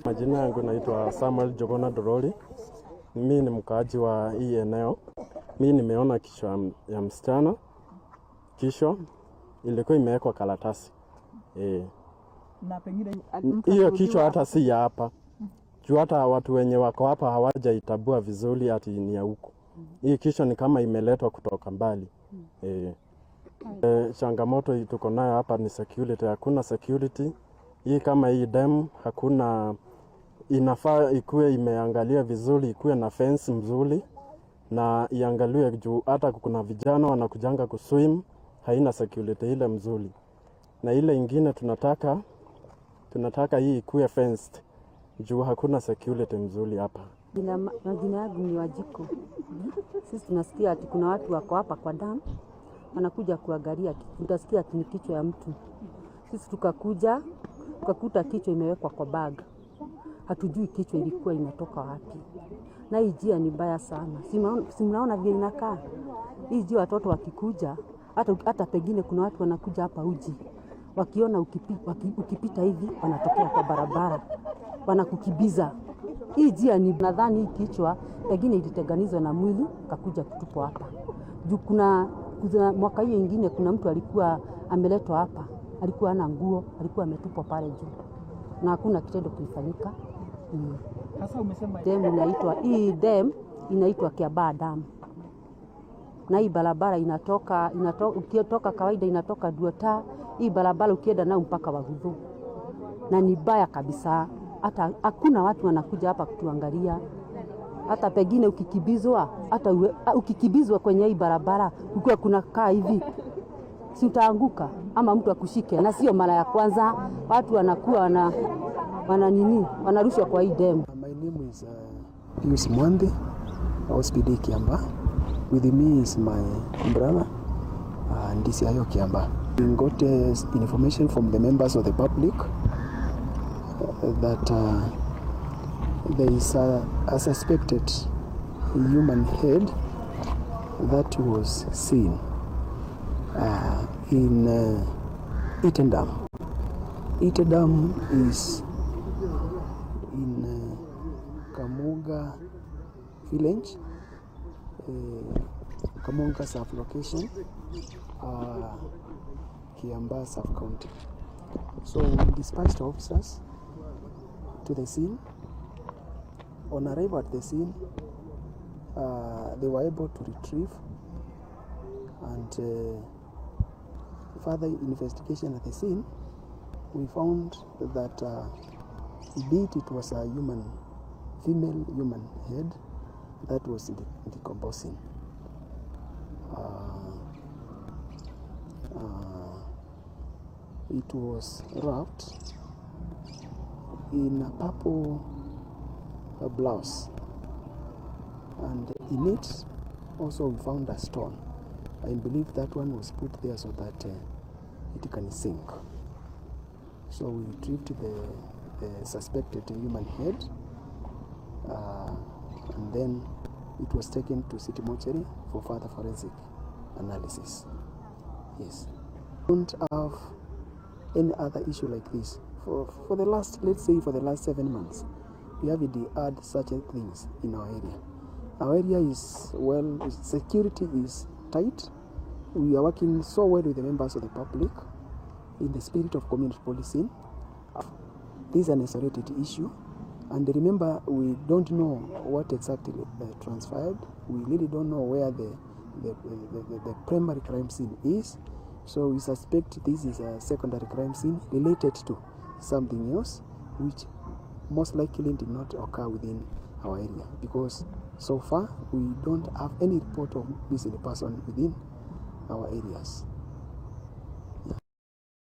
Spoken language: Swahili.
Majina yangu naitwa Samuel Jogona Doroli. Mimi ni mkaaji wa hii eneo. Mimi nimeona kichwa ya msichana. Kichwa ilikuwa imewekwa karatasi. Na pengine hiyo kichwa hata si ya hapa. Juu hata watu wenye wako hapa hawajaitabua vizuri ati ni ya huko. Hii kichwa ni kama imeletwa kutoka mbali. Changamoto tuko nayo hapa ni security. Hakuna security. Hii kama hii dam hakuna, inafaa ikuwe imeangalia vizuri, ikuwe na fence mzuri na iangaliwe juu hata kuna vijana wanakujanga kuswim, haina security ile mzuri. Na ile ingine tunataka hii ikuwe fenced juu hakuna security mzuri hapa. Majina yangu ni Wajiko. Sisi tunasikia ati kuna watu wako hapa kwa dam wanakuja kuangalia, tutasikia ati ni kichwa ya mtu. Sisi tukakuja tukakuta kichwa imewekwa kwa bag. Hatujui kichwa ilikuwa inatoka wapi. Na hii njia ni mbaya sana. Si mnaona vile inakaa? Hii njia watoto wakikuja, hata pengine kuna watu wanakuja hapa uji. Wakiona ukipita hivi wanatokea kwa barabara. Wanakukibiza. Hii njia ni nadhani hii kichwa pengine ilitenganizwa na mwili kakuja kutupwa hapa. Juu kuna mwaka hiyo ingine kuna mtu alikuwa ameletwa hapa. Alikuwa hana nguo, alikuwa ametupwa pale juu. Na hakuna kitendo kilifanyika. Sasa umesema dam inaitwa, hii dam inaitwa Kiambaa Dam. Na hii barabara ukitoka kawaida inatoka Duota, hii barabara ukienda nayo mpaka Waguthu. Na ni mbaya kabisa. Hata hakuna watu wanakuja hapa kutuangalia. Hata pengine ukikibizwa, hata ukikibizwa kwenye hii barabara, ukiwa kuna kaa hivi, si utaanguka ama mtu akushike. Na sio mara ya kwanza watu wanakuwa wana nini, wanarushwa kwa hii dam. My name is Pius Mwandi, OSPD Kiambaa. With me is my brother, DCIO Kiambaa. We got information from the members of the public that there is a suspected human head that was seen in Iten Dam. Iten Dam is in Kamuga village, Kamuga sub-location, Kiambaa sub-county. So we dispatched officers to the scene. On arrival at the scene, they were able to retrieve and further investigation at the scene, we found that indeed it was a female human head that was decomposing. It was wrapped in a purple blouse, and in it also we found a stone. I believe that one was put there so that it can sink. So we retrieved the suspected human head, and then it was taken to City Mortuary for further forensic analysis. Yes. Don't have any other issue like this. For the last, let's say for the last 7 months, we haven't had such things in our area. Our area is, well, security is tight. We are working so well with the members of the public in the spirit of community policing. This is an isolated issue. And remember, we don't know what exactly transpired. We really don't know where the primary crime scene is. So we suspect this is a secondary crime scene related to something else, which most likely did not occur within our area, because so far we don't have any report of missing person within our areas.